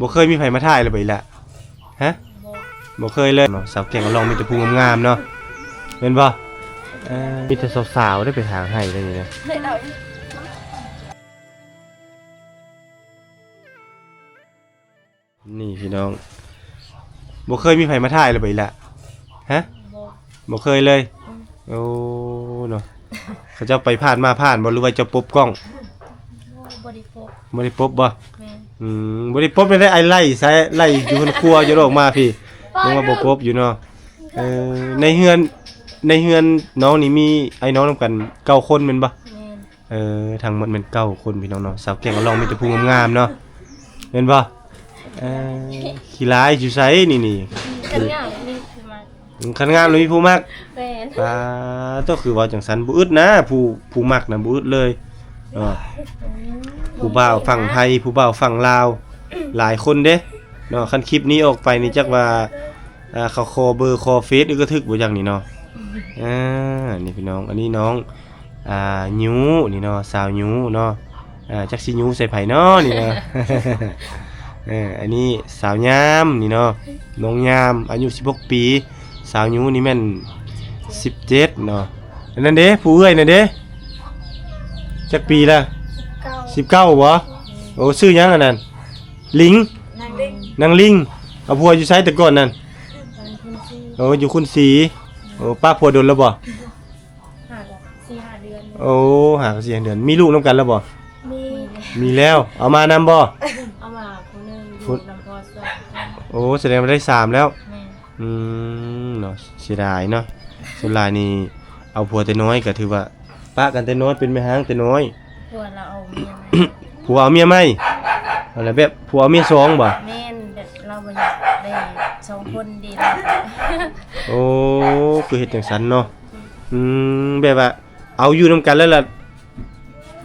ບໍ່ເຄີຍມີໃຜມາຖ່າຍເລີຍບໍ່ອີ່ຫຼະ? ຮະ? ບໍ່ ບໍ່ເຄີຍເລີຍເນາະ. ສາວແກ້ງລອງມີແຕ່ຜູ້ງາມໆເນາະ ແມ່ນບໍ່? ເອີ ມີແຕ່ສາວໆໄດ້ໄປທາງໃຫ້ໄດ້ນີ້ນະ. ນີ້ພີ່ນ້ອງ ບໍ່ເຄີຍມີໃຜມາຖ່າຍເລີຍບໍ່ອີ່ຫຼະ? ຮະ? ບໍ່ ບໍ່ເຄີຍເລີຍ. ອືມ ໂອ້ ເນາະ ເຂົາເຈົ້າໄປຜ່ານມາຜ່ານບໍ່ ຫຼືວ່າເຈົ້າປົບກ້ອງ? ບໍ່ ບໍ່ໄດ້ປົບ. ບໍ່ໄດ້ປົບບໍ່? ແມ່ນ. ອືມ ບໍ່ໄດ້ປົບ ໄດ້ອ້າຍໄລ່ໃສ່ ໄລ່ຢູ່ເຮືອນຄົວຢູ່ ອອກມາພີ້ ຍັງວ່າບໍ່ປົບຢູ່ເນາະ. ເອີ ໃນເຮືອນ ໃນເຮືອນນ້ອງນີ້ມີອ້າຍນ້ອງນຳກັນເກົ້າຄົນແມ່ນບໍ່? ແມ່ນ. ເອີ ທັງໝົດແມ່ນເກົ້າຄົນພີ່ນ້ອງເນາະ. ສາວແກ້ງລອງມີແຕ່ຜູ້ງາມໆເນາະ ແມ່ນບໍ່? ເອີ ຂີ້ຫຼາຍຢູ່ໃສນີ້ ນີ້? ຄັນງາມມີຜູ້ມັກ. ອືມ ຄັນງາມແລ້ວມີຜູ້ມັກ. ແມ່ນ. ປາໂຕ ຄືເວົ້າຈັ່ງຊັ້ນ ບໍ່ອຶດນະ ຜູ້ ຜູ້ມັກນະບໍ່ອຶດເລີຍເນາະ. ອືມ ຜູ້ບ່າວຝັ່ງໄທ ຜູ້ບ່າວຝັ່ງລາວ ຫຼາຍຄົນເດ້ເນາະ. ຄັນຄລິບນີ້ອອກໄປນີ້ ຈັກວ່າ ອ່າ ເຂົາຂໍເບີຂໍເຟສ ອຶກກະທຶກບໍ່ຈັກນີ້ເນາະ. ອ່າ ນີ້ພີ່ນ້ອງ ອັນນີ້ນ້ອງ ອ່າ ຍຸນີ້ເນາະ ສາວຍຸເນາະ. ອ່າ ຈັກຊິຍຸໃສ່ໃຜເນາະນີ້ເນາະ. ເອີ ອັນນີ້ສາວຍາມນີ້ເນາະ ນ້ອງຍາມ ອາຍຸສິບຫົກປີ. ສາວຍຸນີ້ແມ່ນສິບເຈັດເນາະ. ອັນນັ້ນເດ້ ຜູ້ເອື້ອຍນັ້ນເດ້ ຈັກປີລະ? ສິບເກົ້າ ສິບເກົ້າບໍ່? ໂອ້ ຊື່ຫຍັງອັນນັ້ນ? ລິງ ນາງລິງ ນາງລິງ. ເອົາຜົວຢູ່ໃສແຕ່ກ່ອນນັ້ນ? ໂອ້ ຢູ່ຄຸນສີ. ໂອ້ ປະຜົວດົນແລ້ວບໍ່? ຫ້າ ສີ່ຫ້າເດືອນ. ໂອ້ ຫ້າສີ່ຫ້າເດືອນ. ມີລູກນຳກັນແລ້ວບໍ່? ມີ ມີແລ້ວ. ເອົາມານຳບໍ່? ເອົາມາຜູ້ໜຶ່ງ ຜູ້ ຢູ່ນຳພໍ່ສອງ. ໂອ້ ສະແດງວ່າໄດ້ສາມແລ້ວ. ແມ່ນ. ອືມ ເນາະ ເສຍດາຍເນາະ. ສ່ວນຫຼາຍນີ້ເອົາຜົວແຕ່ນ້ອຍ ກະຖືວ່າປະກັນແຕ່ນ້ອຍ ເປັນແມ່ຮ້າງແຕ່ນ້ອຍ. ຜົວລາວເອົາເມຍໃໝ່. ຜົວເອົາເມຍໃໝ່? ເອົາລະ ແບບຜົວເອົາເມຍສອງບໍ່? ແມ່ນ ແບບລາວບໍ່ຢາກໄດ້ສອງຄົນເດ້. ໂອ້ ຄືເຮັດຈັ່ງຊັ້ນເນາະ. ອືມ ແບບວ່າເອົາຢູ່ນຳກັນແລ້ວລະ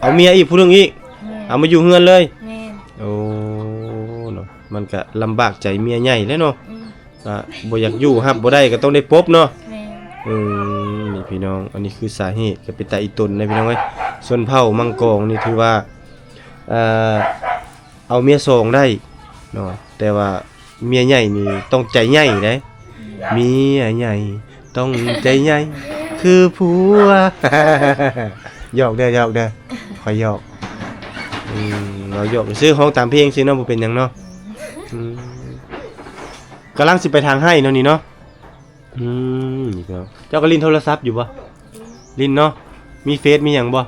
ເອົາເມຍອີກຜູ້ໜຶ່ງອີກ. ແມ່ນ. ເອົາມາຢູ່ເຮືອນເລີຍ. ແມ່ນ. ໂອ້ ເນາະ ມັນກະລຳບາກໃຈເມຍໃຫຍ່ແຫຼະເນາະ. ອືມ ກະບໍ່ຢາກຢູ່ ຮັບບໍ່ໄດ້ກະຕ້ອງໄດ້ປົບເນາະ. ແມ່ນ. ອືມ ນີ້ພີ່ນ້ອງ ອັນນີ້ຄືສາເຫດ ກະເປັນຕາອີ່ຕົນເດ້ພີ່ນ້ອງເອີຍ. ຊົນເຜົ່າມັງກອງນີ້ຖືວ່າ ເອີ ເອົາເມຍສອງໄດ້ເນາະ ແຕ່ວ່າເມຍໃຫຍ່ນີ້ຕ້ອງໃຈໃຫຍ່ເດ້. ເມຍໃຫຍ່ຕ້ອງໃຈໃຫຍ່ຄືຜົວ. ຫຍອກເດີ ຫຍອກເດີ ຂ້ອຍຫຍອກ. ອືມ ເວົ້າຫຍອກຊື່ ຮ້ອງຕາມເພງຊື່ເນາະ ບໍ່ເປັນຫຍັງເນາະ. ອືມ ກຳລັງຊິໄປທາງໄຮ່ເນາະນີ້ເນາະ. ອືມ ນີ້ພີ່ນ້ອງ ເຈົ້າກໍຫຼິ້ນໂທລະສັບຢູ່ບໍ່? ຫຼິ້ນເນາະ. ມີເຟສມີຫຍັງບໍ່?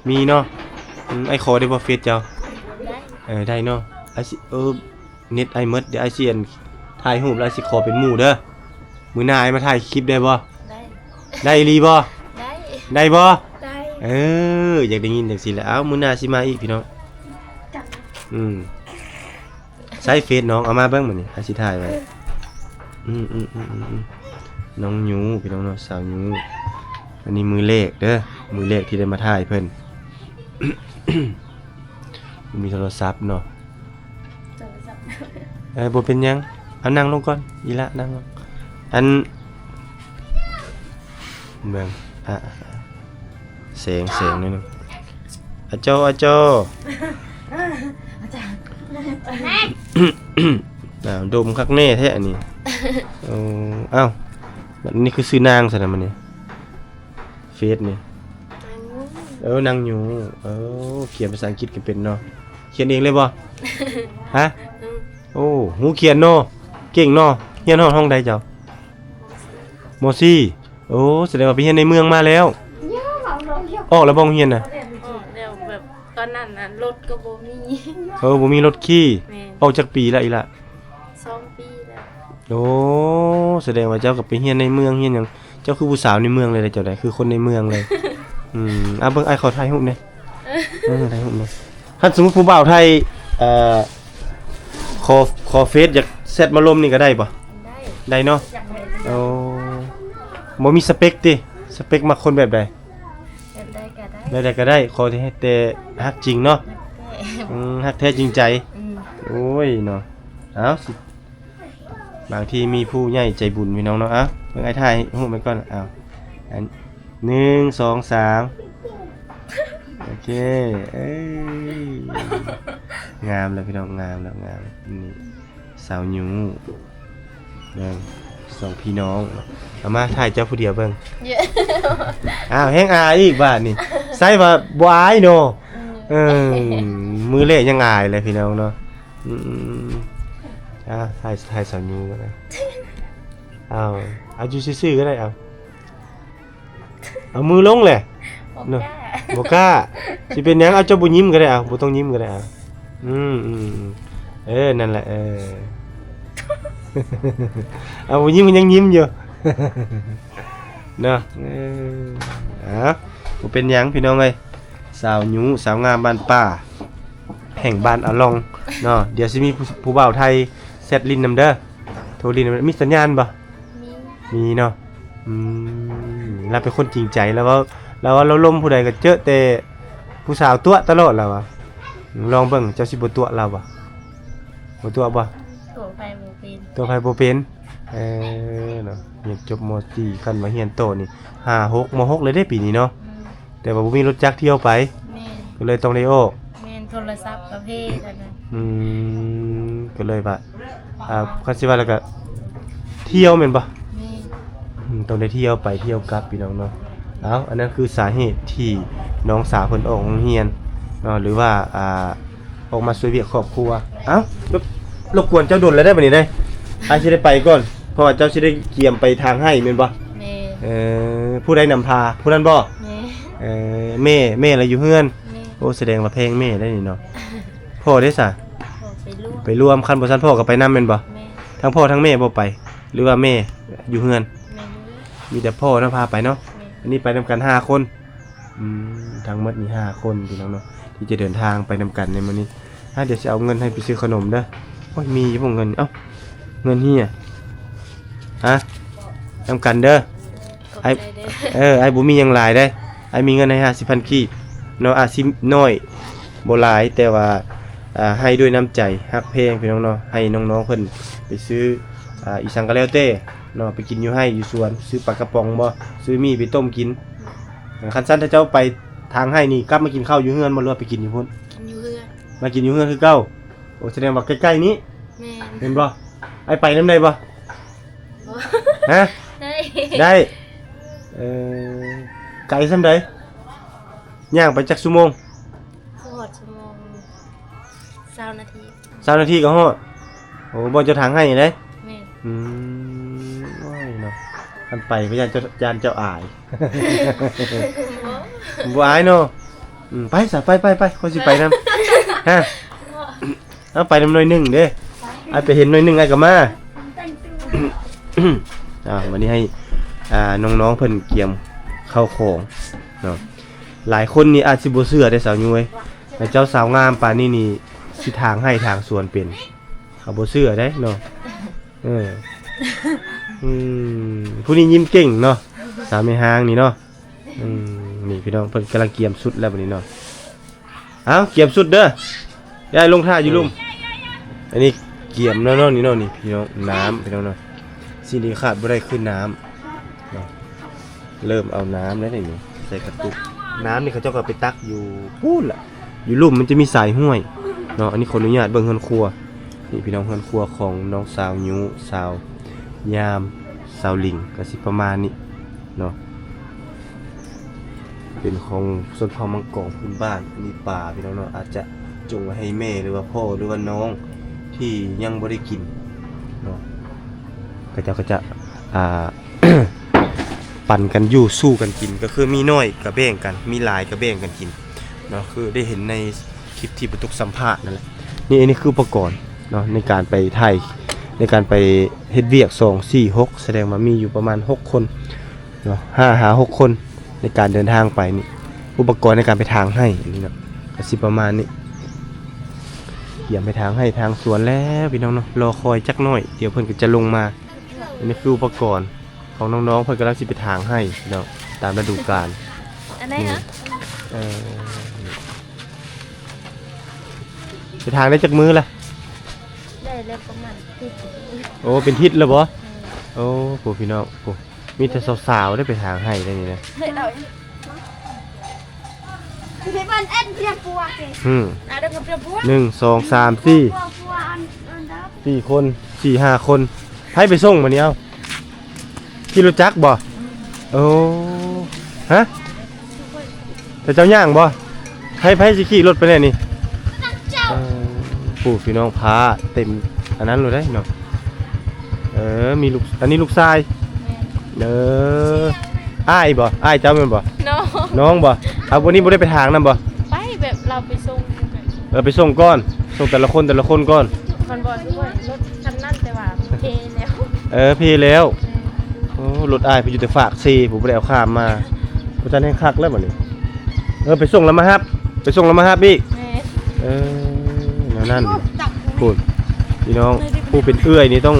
ມີເນາະ. ອືມ ອ້າຍຂໍໄດ້ບໍ່ເຟສເຈົ້າ? ໄດ້. ເອີ ໄດ້ເນາະ. ອ້າຍຊິ ເອີ ເນັດອ້າຍໝົດ ດຽວອ້າຍຊິ ອັນ ຖ່າຍຮູບແລ້ວອ້າຍຊິຂໍເປັນໝູ່ເດີ. ມື້ໜ້າອ້າຍມາຖ່າຍຄລິບໄດ້ບໍ່? ໄດ້. ໄດ້ອີ່ຫຼີບໍ່? ໄດ້. ໄດ້ບໍ່? ໄດ້. ເອີ ຢາກໄດ້ຍິນຈັ່ງຊີ້ແຫຼະ. ເອົ້າ ມື້ໜ້າຊິມາອີກພີ່ນ້ອງ. ອືມ ໃຊ້ເຟສນ້ອງ ເອົາມາເບິ່ງບາດນີ້ ອ້າຍຊິຖ່າຍໄວ້. ອືມ ນ້ອງຍຸພີ່ນ້ອງເນາະ ສາວຍຸ. ອັນນີ້ມື້ແລກເດີ ມື້ແລກທີ່ໄດ້ມາຖ່າຍເພິ່ນ. ບໍ່ມີໂທລະສັບເນາະ. ໂທລະສັບ. ເອີ ບໍ່ເປັນຫຍັງ ເອົານັ່ງລົງກ່ອນ ອີ່ຫຼ້າ ນັ່ງລົງ. ອັນ ເບິ່ງ ອະ ແສງ ແສງໜ້ອຍໜຶ່ງ. ອາຈໍ ອາຈໍ ອາຈານ ອ້າວ ດົມຄັກແນ່ແທ້ອັນນີ້. ໂອ້ ອ້າວ ອັນນີ້ຄືຊື່ນາງຊັ້ນນະ ມັນນີ້ ເຟສນີ້. ນາງຍຸ. ເອີ ນາງຍຸ. ເອີ ຂຽນພາສາອັງກິດກໍເປັນເນາະ. ຂຽນເອງເລີຍບໍ່? ຮະ? ອືມ. ໂອ້ ຮູ້ຂຽນເນາະ ເກັ່ງເນາະ. ຮຽນຮອດຫ້ອງໃດເຈົ້າ? ມໍສີ່. ໂອ້ ສະແດງວ່າໄປຮຽນໃນເມືອງມາແລ້ວ. ອອກແລ້ວບໍ່ໂຮງຮຽນນະ? ອອກແລ້ວ ແບບຕອນນັ້ນນະລົດກໍບໍ່ມີ. ເອີ ບໍ່ມີລົດຂີ່. ແມ່ນ. ອອກຈັກປີແລ້ວອີ່ຫຼ້າ? ສອງປີແລ້ວ. ໂອ້ ສະແດງວ່າເຈົ້າກໍໄປຮຽນໃນເມືອງຮຽນຫຍັງ. ເຈົ້າຄືຜູ້ສາວໃນເມືອງເລີຍເດ້ ເຈົ້າໄດ໋ ຄືຄົນໃນເມືອງເລີຍ. ອືມ ອ່າ ເບິ່ງ ອ້າຍຂໍຖ່າຍຮູບແດ່. ເອີ ຖ່າຍຮູບແດ່. ຄັນສົມມຸດຜູ້ບ່າວໄທ ເອີ ຂໍ ຂໍເຟສ ຢາກແຊັດມາລົມນີ້ກໍໄດ້ບໍ່? ໄດ້. ໄດ້ເນາະ. ຢາກໄດ້. ໂອ້ ບໍ່ມີສະເປັກຕິ? ສະເປັກມັກຄົນແບບໃດ? ແບບໃດກໍໄດ້. ແບບໃດກໍໄດ້ ຂໍແຕ່ ແຕ່ຮັກຈິງເນາະ. ຮັກແທ້. ອືມ ຮັກແທ້ຈິງໃຈ. ອືມ. ໂອ້ຍເນາະ. ເອົ້າ ຊິ ບາງທີມີຜູ້ໃຫຍ່ໃຈບຸນພີ່ນ້ອງເນາະ. ເອົ້າ ເບິ່ງອ້າຍຖ່າຍຮູບໄວ້ກ່ອນ. ເອົ້າ ອັນ ໜຶ່ງ ສອງ ສາມ ໂອເຄ. ເອີ ງາມແລ້ວພີ່ນ້ອງ ງາມແລ້ວ ງາມ. ນີ້ສາວຍຸ ເບິ່ງ ສອງພີ່ນ້ອງ. ເອົາມາ ຖ່າຍເຈົ້າຜູ້ດຽວເບິ່ງ. ເຢ້ ອ້າວ ແຮງອາຍອີກບາດນີ້. ໃສ່ວ່າບໍ່ອາຍເນາະ. ອືມ ເອີ ມື້ແລກຍັງອາຍເລີຍພີ່ນ້ອງເນາະ. ອືມ ອ່າ ຖ່າຍ ຖ່າຍສາວຍຸກໍໄດ້. ເອົາ ເອົາຢູ່ຊື່ໆກໍໄດ້ ເອົາ. ເອົາມືລົງແຫຼະ ບໍ່ກ້າ ເນາະ ບໍ່ກ້າ. ຊິເປັນຫຍັງ? ເອົາ ເຈົ້າບໍ່ຍິ້ມກໍໄດ້ ເອົາ ບໍ່ຕ້ອງຍິ້ມກໍໄດ້ ເອົາ. ອືມ ອືມ ເອີ ນັ້ນແຫຼະ ເອີ. ເອົາ ບໍ່ຍິ້ມກໍຍັງຍິ້ມຢູ່ ເນາະ. ເອີ ເອົາ ບໍ່ເປັນຫຍັງພີ່ນ້ອງເອີຍ. ສາວຍຸ ສາວງາມບ້ານປ່າ ແຫ່ງບ້ານອາລ່ອງເນາະ. ດຽວຊິມີຜູ້ ຜູ້ບ່າວໄທແຊັດຫຼິ້ນນຳເດີ ໂທຫຼິ້ນນຳ. ມີສັນຍານບໍ່? ມີ ມີເນາະ. ອືມ ລາວເປັນຄົນຈິງໃຈ ລາວເວົ້າ ລາວເວົ້າລາວລົມຜູ້ໃດກໍເຈີແຕ່ຜູ້ສາວຕົວະຕະຫຼອດລາວວ່າ. ລອງເບິ່ງ ເຈົ້າຊິບໍ່ຕົວະລາວບໍ່? ບໍ່ຕົວະບໍ່? ຕົວະໃຜບໍ່ເປັນ ຕົວະໃຜບໍ່ເປັນ. ເອີ ເນາະ ຮຽນຈົບ ມໍສີ່ ຄັນວ່າຮຽນຕໍ່ນີ້ ຫ້າ ຫົກ ມໍຫົກ ເລີຍເດ້ປີນີ້ເນາະ. ອືມ ແຕ່ວ່າບໍ່ມີລົດຈັກທ່ຽວໄປ ແມ່ນ ກໍເລີຍຕ້ອງໄດ້ອອກ. ແມ່ນ ໂທລະສັບກໍເພດ ອັນນັ້ນ. ອືມ ກໍເລີຍວ່າ ອ່າ ຄັນຊິວ່າແລ້ວກໍທ່ຽວແມ່ນບໍ່? ແມ່ນ. ອືມ ຕ້ອງໄດ້ທ່ຽວໄປທ່ຽວກັບພີ່ນ້ອງເນາະ. ເອົາ ອັນນັ້ນຄືສາເຫດທີ່ນ້ອງສາວເພິ່ນອອກໂຮງຮຽນເນາະ ຫຼືວ່າ ອ່າ ອອກມາຊ່ວຍວຽກຄອບຄົວ. ເອົ້າ ລົບ ລົບກວນເຈົ້າດົນແລ້ວເດ້ ບັດນີ້ເດ້. ອ້າຍຊິໄດ້ໄປກ່ອນ ເພາະວ່າເຈົ້າຊິໄດ້ກຽມໄປທາງໄຮ່ແມ່ນບໍ່? ແມ່ນ. ເອີ ຜູ້ໃດນຳພາ ຜູ້ນັ້ນບໍ່? ແມ່ນ. ເອີ ແມ່ ແມ່ລະຢູ່ເຮືອນ. ແມ່ນ. ໂອ້ ສະແດງວ່າແພງແມ່ໄດ໋ນີ້ເນາະ. ພໍ່ເດ້ສະ? ພໍ່ໄປລວມ ໄປລວມ. ຄັນບໍ່ຊັ້ນພໍ່ກໍໄປນຳແມ່ນບໍ່? ແມ່ນ. ທັງພໍ່ທັງແມ່ບໍ່ໄປ ຫຼືວ່າແມ່ຢູ່ເຮືອນ? ແມ່ຢູ່ເຮືອນ. ມີແຕ່ພໍ່ນະພາໄປເນາະ. ແມ່ນ. ອັນນີ້ໄປນຳກັນຫ້າຄົນ. ອືມ ທັງໝົດມີຫ້າຄົນພີ່ນ້ອງເນາະ ທີ່ຈະເດີນທາງໄປນຳກັນໃນມື້ນີ້. ອ່າ ດຽວຊິເອົາເງິນໃຫ້ໄປຊື້ຂະໜົມເດີ. ໂອ້ຍ ມີຢູ່ບໍ່ເງິນ? ເອົ້າ ເງິນເຮຍ. ຮະ ນຳກັນເດີ. ຂອບໃຈເດີ. ເອີ ອ້າຍບໍ່ມີຫຍັງຫຼາຍເດ້. ອ້າຍມີເງິນໃຫ້ຫ້າສິບພັນກີບເນາະ. ອາດຊິໜ້ອຍ ບໍ່ຫຼາຍ ແຕ່ວ່າ ອ່າ ໃຫ້ດ້ວຍນ້ຳໃຈຮັກແພງພີ່ນ້ອງເນາະ. ໃຫ້ນ້ອງໆເພິ່ນໄປຊື້ ອ່າ ອີ່ສັງກໍແລ້ວແຕ່ເນາະ ໄປກິນຢູ່ໄຮ່ຢູ່ສວນ ຊື້ປາກະປ໋ອງບໍ່ ຊື້ໝີ່ໄປຕົ້ມກິນ. ຄັນຊັ້ນ ຖ້າເຈົ້າໄປທາງໄຮ່ນີ້ ກັບມາກິນເຂົ້າຢູ່ເຮືອນບໍ່ ຫຼືວ່າໄປກິນຢູ່ພຸ້ນ? ກິນຢູ່ເຮືອນ. ມາກິນຢູ່ເຮືອນຄືເກົ່າ. ໂອ້ ສະແດງວ່າໃກ້ໆນີ້. ແມ່ນ. ແມ່ນບໍ່? ອ້າຍໄປນຳໄດ້ບໍ່? ບໍ່. ຮະ? ໄດ້. ໄດ້. ເອີ ໄກສ່ຳໃດ? ຍ່າງໄປຈັກຊົ່ວໂມງ? ບໍ່ຮອດຊົ່ວໂມງ ຊາວນາທີ. ຊາວນາທີກໍຮອດ. ໂອ້ ບໍ່ ເຈົ້າທາງໃຫ້ເດ້. ແມ່ນ. ອືມ ໂອ້ຍເນາະ ຄັນໄປກໍຢ້ານເຈົ້າ ຢ້ານເຈົ້າອາຍ. ບໍ່ ບໍ່ອາຍເນາະ. ອືມ ໄປຊະ ໄປ ໄປ ໄປ ຂ້ອຍຊິໄປນຳ. ຮະ ເອົາ ໄປນຳໜ້ອຍໜຶ່ງເດ້. ອ້າຍໄປເຫັນໜ້ອຍໜຶ່ງ ອ້າຍກໍມາ. ອ່າ ບັດນີ້ໃຫ້ ອ່າ ນ້ອງໆເພິ່ນກຽມເຂົ້າຂອງເນາະ. ຫຼາຍຄົນນີ້ອາດຊິບໍ່ເຊື່ອເດ້ສາວຍຸ້ຍ ແລະເຈົ້າສາວງາມປານນີ້ນີ້ ຊິຖາງໄຮ່ຖາງສວນເປັນ ເຂົາບໍ່ເຊື່ອເດ້ເນາະ. ເອີ ອືມ ຜູ້ນີ້ຍິ້ມເກັ່ງເນາະ ສາວແມ່ຮ້າງນີ້ເນາະ. ອືມ ນີ້ພີ່ນ້ອງ ເພິ່ນກຳລັງກຽມຊຸດແລ້ວບັດນີ້ເນາະ. ເອົາ ກຽມຊຸດເດີ ຍາຍລົງຖ້າຢູ່ລຸ່ມ. ອັນນີ້ກຽມແລ້ວເນາະ ນີ້ເນາະ ນີ້ພີ່ນ້ອງ ນ້ຳພີ່ນ້ອງເນາະ. ສິ່ງທີ່ຂາດບໍ່ໄດ້ຄືນ້ຳເນາະ. ເລີ່ມເອົານ້ຳແລ້ວນີ້ ໃສ່ກະຕຸກ. ນ້ຳນີ້ເຂົາເຈົ້າກໍໄປຕັກຢູ່ພຸ້ນລະ ຢູ່ລຸ່ມມັນຈະມີສາຍຫ້ວຍເນາະ. ອັນນີ້ຂໍອະນຸຍາດເບິ່ງເຮືອນຄົວ. ນີ້ພີ່ນ້ອງ ເຮືອນຄົວຂອງນ້ອງສາວຍຸ ສາວຍາມ ສາວລິງ ກໍຊິປະມານນີ້ເນາະ. ເປັນຂອງຊົນເຜົ່າມັງກອງພື້ນບ້ານ. ອັນນີ້ປາພີ່ນ້ອງເນາະ ອາດຈະຈົ່ງໄວ້ໃຫ້ແມ່ ຫຼືວ່າພໍ່ ຫຼືວ່ານ້ອງທີ່ຍັງບໍ່ໄດ້ກິນເນາະ. ເຂົາເຈົ້າກໍຈະ ອ່າ ປັນກັນຢູ່ ສູ້ກັນກິນ ກໍຄືມີໜ້ອຍກໍແບ່ງກັນ ມີຫຼາຍກໍແບ່ງກັນກິນເນາະ. ຄືໄດ້ເຫັນໃນຄລິບທີ່ປາຕຸກສຳພາດນັ້ນແຫຼະ. ນີ້ ອັນນີ້ຄືອຸປະກອນເນາະ ໃນການໄປຖ່າຍ ໃນການໄປເຮັດວຽກ ສອງ ສີ່ ຫົກ ສະແດງວ່າມີຢູ່ປະມານຫົກຄົນເນາະ ຫ້າຫາຫົກຄົນ ໃນການເດີນທາງໄປນີ້. ອຸປະກອນໃນການໄປຖາງໄຮ່ນີ້ເນາະ ກໍຊິປະມານນີ້. ກຽມໄປຖາງໄຮ່ຖາງສວນແລ້ວພີ່ນ້ອງເນາະ. ລໍຄອຍຈັກໜ້ອຍ ດຽວເພິ່ນກໍຈະລົງມາ. ອັນນີ້ຄືອຸປະກອນຂອງນ້ອງໆ ເພິ່ນກຳລັງຊິໄປຖາງໄຮ່ເນາະ ຕາມລະດູການ. ອັນໃດຫະ? ເອີ ໄປຖາງໄດ້ຈັກມື້ລະ? ໄດ້ແລ້ວປະມານທິດ. ໂອ້ ເປັນທິດແລ້ວບໍ່? ເອີ ໂອ້ ໂຫ ພີ່ນ້ອງ ໂອ້ ມີແຕ່ສາວໆ ໄດ້ໄປຖາງໄຮ່ໄດ້ນີ້ນະ. ເຮີ້ຍ ເອົາ ເອີ ເປັນເອັນເພຍປົວເກ ອືມ ໜຶ່ງ ສອງ ສາມ ສີ່ ສີ່ຄົນ ສີ່ຫ້າຄົນ. ໃຜໄປສົ່ງມື້ນີ້? ເອົ້າ ຂີ່ລົດຈັກບໍ່? ໂອ້ ຮະ ແຕ່ເຈົ້າຍ່າງບໍ່? ໃຜ ໃຜຊິຂີ່ລົດໄປແດ່ນີ້? ເອີ ຜູ້ພີ່ນ້ອງ ພ້າເຕັມອັນນັ້ນໂລດເດ້ເນາະ. ເອີ ມີລູກ ອັນນີ້ລູກຊາຍ. ແມ່ນ. ເອີ ອ້າຍບໍ່? ອ້າຍເຈົ້າແມ່ນບໍ່? ນ້ອງ ນ້ອງບໍ່? ເອົາ ວັນນີ້ບໍ່ໄດ້ໄປທາງນຳບໍ່? ໄປ ແບບລາວໄປສົ່ງ. ເອີ ໄປສົ່ງກ່ອນ ສົ່ງແຕ່ລະຄົນ ແຕ່ລະຄົນກ່ອນ. ມັນບໍ່ ລົດຄັນນັ້ນ ແຕ່ວ່າເພແລ້ວ. ເອີ ເພແລ້ວ. ແມ່ນ. ໂອ້ ລົດອ້າຍເພິ່ນຢູ່ແຕ່ຟາກເຊ ຜູ້ບໍ່ໄດ້ເອົາຂ້າມມາ. ບໍ່ທັນແຮ່ງຄັກແລ້ວບັດນີ້. ເອີ ໄປສົ່ງແລ້ວມາຮັບ ໄປສົ່ງແລ້ວມາຮັບອີກ. ແມ່ນ. ເອີ ແນວນັ້ນພຸ້ນ ພີ່ນ້ອງ ຜູ້ເປັນເອື້ອຍນີ້ຕ້ອງ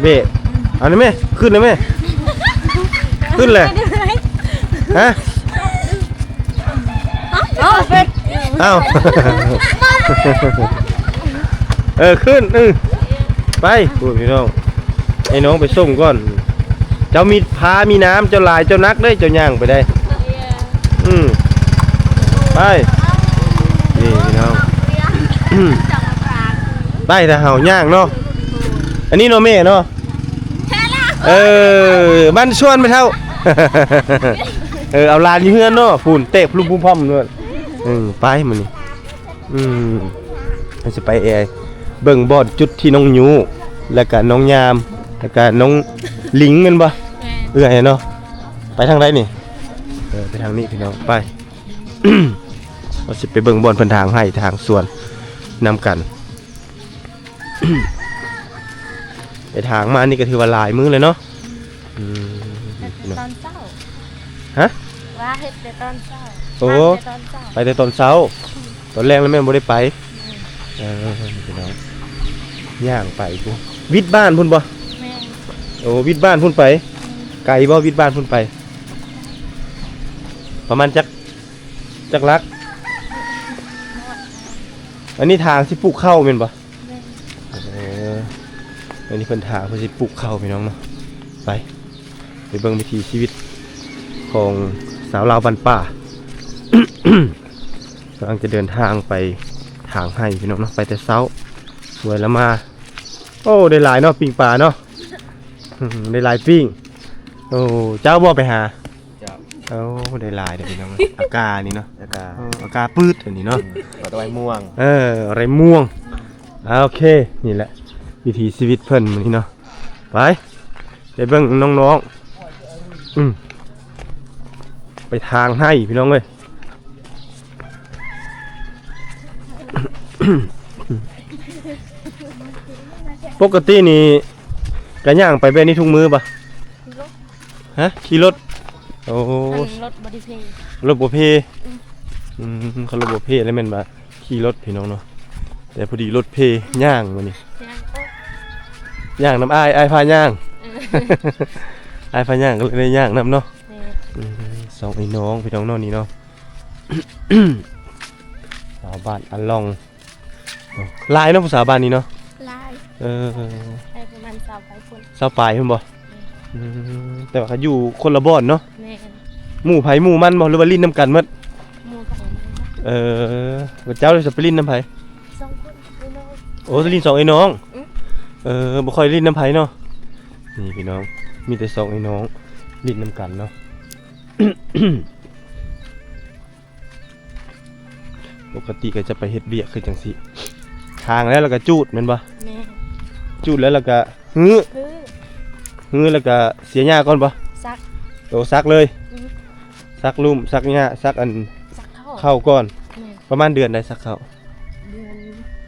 ເບະ. ເອົານີ້ແມ່ ຂຶ້ນແລ້ວແມ່ ຂຶ້ນແຫຼະ. ຮະ ເອົ້າ ເອີ ຂຶ້ນ ເອີ ໄປ ພຸ້ນ ພີ່ນ້ອງ. ໃຫ້ນ້ອງໄປສົ່ງກ່ອນ. ເຈົ້າມີພາມີນ້ຳ ເຈົ້າຫຼາຍ ເຈົ້າໜັກເດ້ ເຈົ້າຍ່າງໄປໄດ້. ອືມ ໄປ ນີ້ພີ່ນ້ອງ ໄປ ຖ້າເຮົາຍ່າງເນາະ. ອັນນີ້ເນາະແມ່ເນາະ. ເອີ ບ້ານຊວນແມ່ເຖົ້າ. ເອີ ເອົາຫຼານຢູ່ເຮືອນເນາະ ພຸ້ນ ເຕະພະລຸມພຸມພອມເລີຍ. ເອີ ໄປມື້ນີ້. ອືມ ເຮົາຊິໄປແອ ເບິ່ງບ່ອນຈຸດທີ່ນ້ອງຍູ ແລ້ວກະນ້ອງຍາມ ແລ້ວກະນ້ອງລິງແມ່ນບໍ່? ແມ່ນ. ເອື້ອຍເນາະ. ໄປທາງໃດນີ້? ເອີ ໄປທາງນີ້ພີ່ນ້ອງ ໄປ. ເຮົາຊິໄປເບິ່ງບ່ອນເພິ່ນຖາງໄຮ່ຖາງສວນນຳກັນ. ໄປຖາງມານີ້ກໍຖືວ່າຫຼາຍມື້ແລ້ວເນາະ. ອືມ ເຮັດແຕ່ຕອນເຊົ້າ. ຮະ? ວ່າເຮັດແຕ່ຕອນເຊົ້າ. ໂອ້ ໄປແຕ່ຕອນເຊົ້າ. ໄປແຕ່ຕອນເຊົ້າ. ອືມ ຕອນແລງແລ້ວແມ່ນບໍ່ໄດ້ໄປ. ອືມ ເອີ ພີ່ນ້ອງ ຍ່າງໄປພຸ້ນ ວິດບ້ານພຸ້ນບໍ່? ແມ່ນ. ໂອ້ ວິດບ້ານພຸ້ນໄປ. ອືມ ໄກບໍ່ ວິດບ້ານພຸ້ນໄປ? ປະມານຈັກ ຈັກຫຼັກ? ອັນນີ້ທາງຊິປູກເຂົ້າແມ່ນບໍ່? ແມ່ນ. ເອີ ອັນນີ້ເພິ່ນຖາງເພິ່ນຊິປູກເຂົ້າ ພີ່ນ້ອງເນາະ. ໄປ ໄປເບິ່ງວິຖີຊີວິດຂອງສາວລາວບ້ານປ່າ. ກຳລັງຈະເດີນທາງໄປຖາງໄຮ່ ພີ່ນ້ອງເນາະ. ໄປແຕ່ເຊົ້າ ສວຍລະມາ. ໂອ້ ໄດ້ຫຼາຍເນາະ ປີ້ງປາເນາະ. ໄດ້ຫຼາຍປີ້ງ. ໂອ້ ເຈົ້າບໍ່ໄປຫາ? ເຈົ້າ. ໂອ້ ໄດ້ຫຼາຍເດ້ພີ່ນ້ອງ. ອາການີ້ເນາະ ອາກາ ເອີ ອາກາປືດອັນນີ້ເນາະ. ອືມ ເອົາແຕ່ໄວ້ມ່ວງ. ເອີ ໄດ້ມ່ວງ. ອ່າ ໂອເຄ ນີ້ແຫຼະວິຖີຊີວິດເພິ່ນມື້ນີ້ເນາະ. ໄປ ໄປເບິ່ງນ້ອງໆ. ອືມ ໄປທາງໄຮ່ພີ່ນ້ອງເອີຍ. ປົກກະຕິນີ້ກະຍ່າງໄປແບບນີ້ທຸກມື້ບໍ່? ຮະ? ຂີ່ລົດ. ໂອ້ ຄັນລົດບໍ່ໄດ້ເພ. ລົດບໍ່ເພ. ອືມ ອືມ ຄັນລົດບໍ່ເພແລ້ວແມ່ນວ່າຂີ່ລົດພີ່ນ້ອງເນາະ. ແຕ່ພໍດີລົດເພ ຍ່າງມື້ນີ້ ຍ່າງ ຍ່າງນຳອ້າຍ ອ້າຍພາຍ່າງ. ເອີ ອ້າຍພາຍ່າງກໍເລີຍໄດ້ຍ່າງນຳເນາະ. ແມ່ນ. ອືມ ສອງອ້າຍນ້ອງພີ່ນ້ອງເນາະ ນີ້ເນາະ. ສາວບ້ານອາລອງ. ຫຼາຍເນາະ ຜູ້ສາວບ້ານນີ້ເນາະ. ຫຼາຍ. ເອີ ໄດ້ປະມານຊາວປາຍຄົນ. ຊາວປາຍພຸ້ນບໍ່? ແມ່ນ. ອືມ ແຕ່ວ່າເຂົາຢູ່ຄົນລະບ່ອນເນາະ. ແມ່ນ. ໝູ່ໃຜໝູ່ມັນບໍ່ ຫຼືວ່າຫຼິ້ນນຳກັນໝົດ? ໝູ່ໃຜໝູ່ມັນ. ເອີ ແລ້ວເຈົ້າຈະໄປຫຼິ້ນນຳໃຜ? ສອງຄົນ ອ້າຍນ້ອງ. ໂອ້ ໄປຫຼິ້ນສອງອ້າຍນ້ອງ. ອືມ. ເອີ ບໍ່ຄ່ອຍຫຼິ້ນນຳໃຜເນາະ. ນີ້ພີ່ນ້ອງ ມີແຕ່ສອງອ້າຍນ້ອງຫຼິ້ນນຳກັນເນາະ. ປົກກະຕິກໍຈະໄປເຮັດວຽກຄືຈັ່ງຊີ້ ຖາງແລ້ວ ແລ້ວກໍຈູດແມ່ນບໍ່? ແມ່ນ. ຈູດແລ້ວ ແລ້ວກໍຮື້ ຮື້ ຮື້ແລ້ວກໍເສຍຫຍ້າກ່ອນບໍ່? ສັກ. ໂອ້ ສັກເລີຍ. ອືມ ສັກລຸ່ມ ສັກຫຍ້າ ສັກອັນ ສັກເຂົ້າ ເຂົ້າກ່ອນ. ແມ່ນ. ປະມານເດືອນໃດສັກເຂົ້າ? ເດືອນ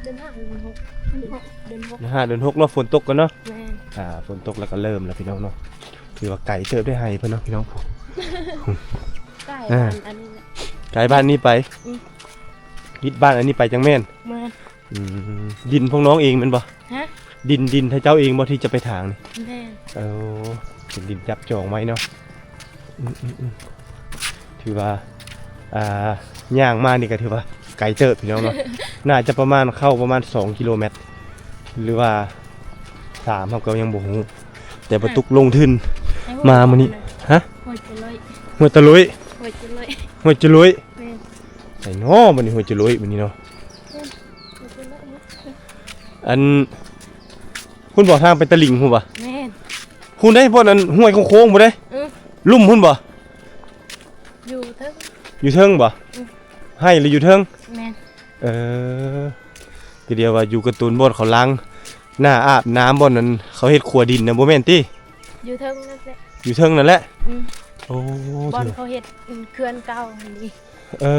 ເດືອນຫ້າ ເດືອນຫົກ ເດືອນຫົກ ເດືອນຫົກ ເດືອນຫ້າ ເດືອນຫົກເນາະ. ຝົນຕົກກ່ອນເນາະ. ແມ່ນ. ອ່າ ຝົນຕົກແລ້ວກໍເລີ່ມແລ້ວພີ່ນ້ອງເນາະ. ຖືວ່າໄກເຕີບໄດ້ໄຮ່ເພິ່ນເນາະ ພີ່ນ້ອງ. ໃກ້ ອ່າ ບ້ານອັນນີ້ແຫຼະ ໃກ້ບ້ານນີ້ໄປ. ອືມ ວິດບ້ານອັນນີ້ໄປຈັ່ງແມ່ນ. ແມ່ນ. ອືມ ດິນພວກນ້ອງເອງແມ່ນບໍ່? ຮະ? ດິນ ດິນໃຫ້ເຈົ້າເອງບໍ່ທີ່ຈະໄປຖາງນີ້? ແມ່ນ. ເອີ ເປັນດິນຈັບຈອງໄວ້ເນາະ. ອືມ ອືມ ອືມ ຖືວ່າ ອ່າ ຍ່າງມານີ້ກໍຖືວ່າໄກເຕີບພີ່ນ້ອງເນາະ. ໜ້າຈະປະມານ ເຂົ້າປະມານສອງກິໂລແມັດ ຫຼືວ່າສາມ ເຮົາກໍຍັງບໍ່ຮູ້. ແຕ່ບໍ່ຕຸກລົງທຶນມາມື້ນີ້. ຮະ? ຫ້ວຍຈະລຸຍ ຫ້ວຍຕະລຸຍ ຫ້ວຍຈະລຸຍ ຫ້ວຍຈະລຸຍ. ແມ່ນ. ນເນາະ ບັດນີ້ຫ້ວຍຈະໂລຍບັດນີ້ເນາະ. ອັນ ພຸ້ນບໍ່ ທາງໄປຕະລິງພຸ້ນບໍ່? ແມ່ນ. ພຸ້ນເດ້ ບ່ອນອັນຫ້ວຍໂຄ້ງໆພຸ້ນເດ້. ເອີ ລຸ່ມພຸ້ນບໍ່? ຢູ່ເທິງ. ຢູ່ເທິງບໍ່? ອືມ ໄຮ່ລະຢູ່ເທິງ. ແມ່ນ. ເອີ ຄືດຽວວ່າຢູ່ກະຕູນບ່ອນເຂົາລ້າງໜ້າອາບນ້ຳ ບ່ອນນັ້ນເຂົາເຮັດຂົວດິນນະ ບໍ່ແມ່ນຕິ? ຢູ່ເທິງນັ້ນແຫຼະ. ຢູ່ເທິງນັ້ນແຫຼະ. ອືມ ໂອ້ ບ່ອນເຂົາເຮັດເຂື່ອນເກົ່າຫັ້ນເດ. ເອີ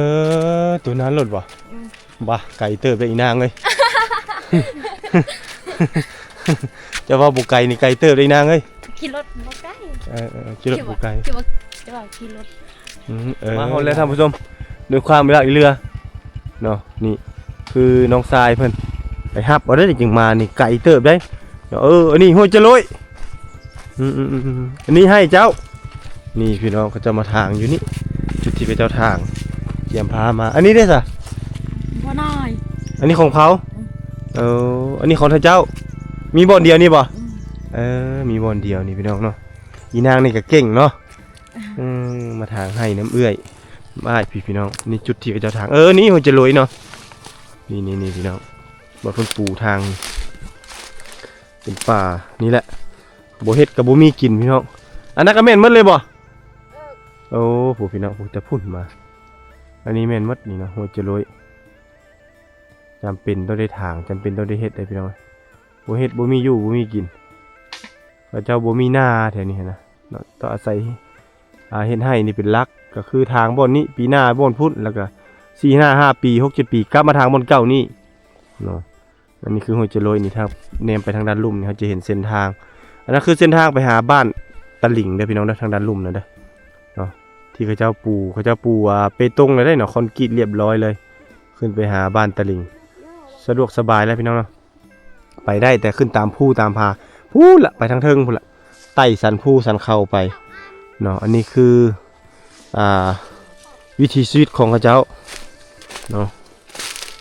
ໂຕນັ້ນໂລດບໍ່? ອືມ ບາ ໄກເຕີບເດ້ອີນາງເອີຍ. ຈະເວົ້າບໍ່ໄກນີ້ ໄກເຕີບເດ້ອີນາງເອີຍ. ຂີ່ລົດບໍ່ໄກ. ເອີ ເອີ ຂີ່ລົດບໍ່ໄກ. ຈະວ່າ ຈະວ່າຂີ່ລົດ. ອືມ ເອີ ມາຮອດແລ້ວທ່ານຜູ້ຊົມ ດ້ວຍຄວາມອີ່ລັກອີເຫຼືອເນາະ. ນີ້ຄືນ້ອງຊາຍເພິ່ນໄປຮັບເອົາເດ້ ຈຶ່ງມານີ້ ໄກເຕີບເດ້. ເອີ ອັນນີ້ຫ້ວຍຈະໂລຍ. ອືມໆໆ ອັນນີ້ໃຫ້ເຈົ້າ. ນີ້ພີ່ນ້ອງ ເຂົາເຈົ້າມາຖາງຢູ່ນີ້ ຈຸດທີ່ເຂົາເຈົ້າຖາງ ກຽມພາມາ. ອັນນີ້ເດ້ຊະ? ບໍ່ນ້ອຍ. ອັນນີ້ຂອງເຂົາ? ອືມ ເອີ ອັນນີ້ຂອງທ່ານເຈົ້າ. ມີບ່ອນດຽວນີ້ບໍ່? ອືມ ເອີ ມີບ່ອນດຽວນີ້ພີ່ນ້ອງເນາະ. ອີນາງນີ້ກໍເກັ່ງເນາະ. ເອີ ມາຖາງໄຮ່ນຳເອື້ອຍ ອ້າຍ ພີ່ ພີ່ນ້ອງ. ນີ້ຈຸດທີ່ເຂົາເຈົ້າຖາງ ເອີ ນີ້ຫົວຈະໂລຍເນາະ. ນີ້ໆໆ ພີ່ນ້ອງ ບ່ອນເພິ່ນປູທາງ ເປັນປ່ານີ້ແຫຼະ ບໍ່ເຮັດກໍບໍ່ມີກິນພີ່ນ້ອງ. ອັນນັ້ນກໍແມ່ນໝົດເລີຍບໍ່? ໂອ້ ຜູ້ພີ່ນ້ອງ ຜູ້ແຕ່ພຸ້ນມາ ອັນນີ້ແມ່ນໝົດນີ້ເນາະ ຫົວຈະໂລຍ. ຈຳເປັນຕ້ອງໄດ້ຖາງ ຈຳເປັນຕ້ອງໄດ້ເຮັດເດ້ພີ່ນ້ອງ. ບໍ່ເຮັດບໍ່ມີຢູ່ບໍ່ມີກິນ ເຂົາເຈົ້າບໍ່ມີນາແຖວນີ້ຫັ້ນນະເນາະ ຕ້ອງອາໄສ ອ່າ ເຮັດໄຮ່ນີ້ເປັນຫຼັກ ກໍຄືຖາງບ່ອນນີ້ ປີໜ້າບ່ອນພຸ້ນ ແລ້ວກໍສີ່ຫ້າປີ ຫົກເຈັດປີ ກັບມາຖາງບ່ອນເກົ່ານີ້ເນາະ. ອັນນີ້ຄືຫ້ວຍຈະໂລຍນີ້ ຖ້າແນມໄປທາງດ້ານລຸ່ມນີ້ ເຮົາຈະເຫັນເສັ້ນທາງ. ອັນນັ້ນຄືເສັ້ນທາງໄປຫາບ້ານຕະລິງເດີພີ່ນ້ອງເດີ ທາງດ້ານລຸ່ມນັ້ນເດີເນາະ ທີ່ເຂົາເຈົ້າປູ ເຂົາເຈົ້າປູ ອ່າ ເປຕົງແລ້ວເດ້ເນາະ ຄອນກຣີດລຽບຮ້ອຍເລີຍ ຂຶ້ນໄປຫາບ້ານຕະລິງ ສະດວກສະບາຍແລ້ວພີ່ນ້ອງເນາະ. ໄປໄດ້ແຕ່ຂຶ້ນຕາມພູຕາມຜາພຸ້ນລະ ໄປທາງເທິງພຸ້ນລະ ໄຕ່ສັນພູສັນເຂົາໄປເນາະ. ອັນນີ້ຄື ອ່າ ວິຖີຊີວິດຂອງເຂົາເຈົ້າເນາະ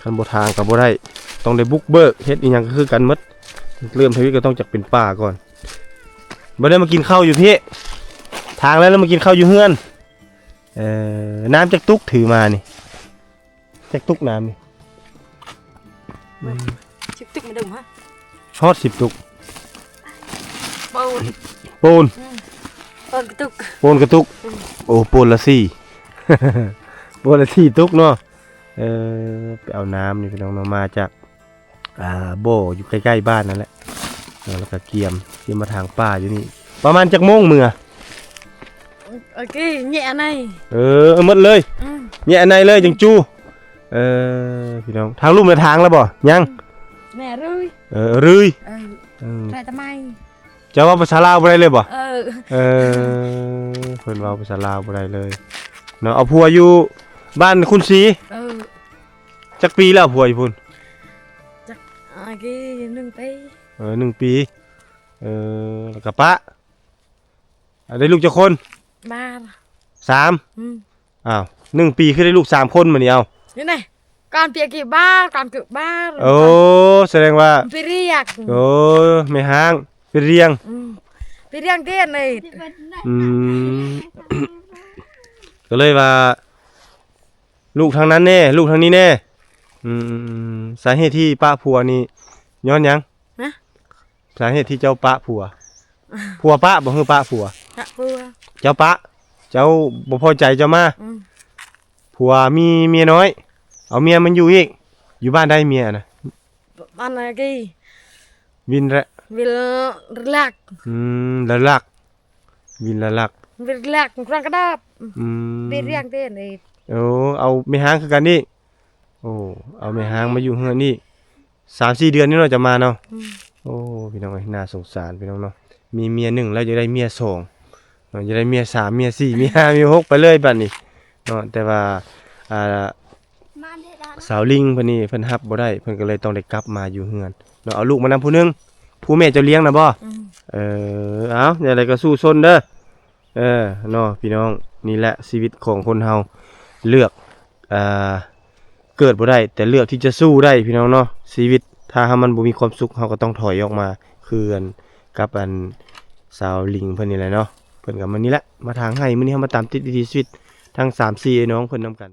ຄັນບໍ່ທາງກໍບໍ່ໄດ້ ຕ້ອງໄດ້ບຸກເບີກ ເຮັດອີ່ຫຍັງກໍຄືກັນໝົດ. ເລີ່ມທຳອິດກໍຕ້ອງຈາກເປັນປ່າກ່ອນ. ບໍ່ໄດ້ມາກິນເຂົ້າຢູ່ພີ້ ທາງແລ້ວ ແລ້ວມາກິນເຂົ້າຢູ່ເຮືອນ. ເອີ ນ້ຳຈັກຕຸກຖືມານີ້? ຈັກຕຸກນ້ຳນີ້? ອືມ ສິບຕຸກມາເດີມຮະ ຮອດສິບຕຸກ. ປູນ ປູນ ອືມ ປູນກະຕຸກ ປູນກະຕຸກ. ອືມ ໂອ້ ປູນລະສີ່ ປູນລະສີ່ຕຸກເນາະ. ເອີ ໄປເອົານ້ຳນີ້ພີ່ນ້ອງເນາະ ມາຈາກ ອ່າ ບໍ່ຢູ່ໃກ້ໆບ້ານນັ້ນແຫຼະ ແລ້ວກໍກຽມ ກຽມມາຖາງປ່າຢູ່ນີ້. ປະມານຈັກໂມງເມືອ? ໂອເຄ ແຍະອັນໃນ ເອີ ໝົດເລີຍ. ອືມ ແຍະອັນໃນເລີຍຈັ່ງຈູ. ເອີ ພີ່ນ້ອງ ທາງລຸ່ມນະ ທາງແລ້ວບໍ່? ຍັງ. ແມ່ເລີຍ ເອີ ເລີຍ. ເອີ ເອີ ໄດ້ແຕ່ໄມ້. ເຈົ້າເວົ້າພາສາລາວບໍ່ໄດ້ເລີຍບໍ່? ເອີ ເອີ ເພິ່ນເວົ້າພາສາລາວບໍ່ໄດ້ເລີຍເນາະ. ເອົາຜົວຢູ່ບ້ານຄຸນສີ. ເອີ ຈັກປີແລ້ວຜົວຢູ່ພຸ້ນ? ຈັກ ອາ ກີໜຶ່ງປີ. ເອີ ໜຶ່ງປີ. ເອີ ແລ້ວກໍປະ ໄດ້ລູກຈັກຄົນ? ບາດ ສາມ. ອືມ ອ້າວ ໜຶ່ງປີຄືໄດ້ລູກສາມຄົນມື້ນີ້. ເອົາ ນີ້ນະ ກ່ອນເປຍກີບາດ ກ່ອນເກີບາດ. ໂອ້ ສະແດງວ່າ ໄປຮຽກ. ໂອ້ ແມ່ຮ້າງໄປຮຽງ. ອືມ ໄປຮຽງເດ້ນີ້. ອືມ ກໍເລີຍວ່າ ລູກທາງນັ້ນແດ່ ລູກທາງນີ້ແດ່. ອືມ ສາເຫດທີ່ປະຜົວນີ້ຍ້ອນຫຍັງ? ນະ ສາເຫດທີ່ເຈົ້າປະຜົວ ຜົວປະບໍ່ ຫຼືປະຜົວ? ປະຜົວ. ເຈົ້າປະ ເຈົ້າບໍ່ພໍໃຈເຈົ້າມາ. ອືມ ຜົວມີເມຍນ້ອຍ ເອົາເມຍມັນຢູ່ອີກ. ຢູ່ບ້ານໃດເມຍນະ? ບ້ານນາກີ ວິນລະ ວິນລະລັກ. ອືມ ລະລັກ ວິນລະລັກ ວິນລະລັກ ກຣາງກະດາບ. ອືມ ໄປຮຽງເດ້ນີ້. ໂອ້ ເອົາແມ່ຮ້າງຄືກັນນີ້. ໂອ້ ເອົາແມ່ຮ້າງມາຢູ່ເຮືອນນີ້ ສາມສີ່ເດືອນນີ້ເນາະ ຈະມາເນາະ. ອືມ ໂອ້ ພີ່ນ້ອງເອີຍ ໜ້າສົງສານພີ່ນ້ອງເນາະ. ມີເມຍໜຶ່ງແລ້ວຢາກໄດ້ເມຍສອງເນາະ ຢາກໄດ້ເມຍສາມ ເມຍສີ່ ເມຍຫ້າ ເມຍຫົກ ໄປເລີຍບັດນີ້ເນາະ. ແຕ່ວ່າ ອ່າ ສາວລິງເພິ່ນນີ້ເພິ່ນຮັບບໍ່ໄດ້ ເພິ່ນກໍເລີຍຕ້ອງໄດ້ກັບມາຢູ່ເຮືອນເນາະ. ເອົາລູກມານຳຜູ້ໜຶ່ງ ຜູ້ແມ່ເຈົ້າລ້ຽງນະບໍ່? ອືມ ເອີ ເອົາ ແນວໃດກໍສູ້ຊົນເດີ. ເອີ ເນາະ ພີ່ນ້ອງ ນີ້ແຫຼະຊີວິດຂອງຄົນເຮົາ ເລືອກ ອ່າ ເກີດບໍ່ໄດ້ ແຕ່ເລືອກທີ່ຈະສູ້ໄດ້ ພີ່ນ້ອງເນາະ. ຊີວິດຖ້າຫາກມັນບໍ່ມີຄວາມສຸກ ເຮົາກໍຕ້ອງຖອຍອອກມາ ຄືກັນກັບອັນສາວລິງເພິ່ນນີ້ແຫຼະເນາະ. ເພິ່ນກໍມານີ້ແຫຼະ ມາທາງໄຮ່. ມື້ນີ້ເຮົາມາຕາມຕິດວິຖີຊີວິດທັງສາມສີ່ອ້າຍນ້ອງເພິ່ນນຳກັນ.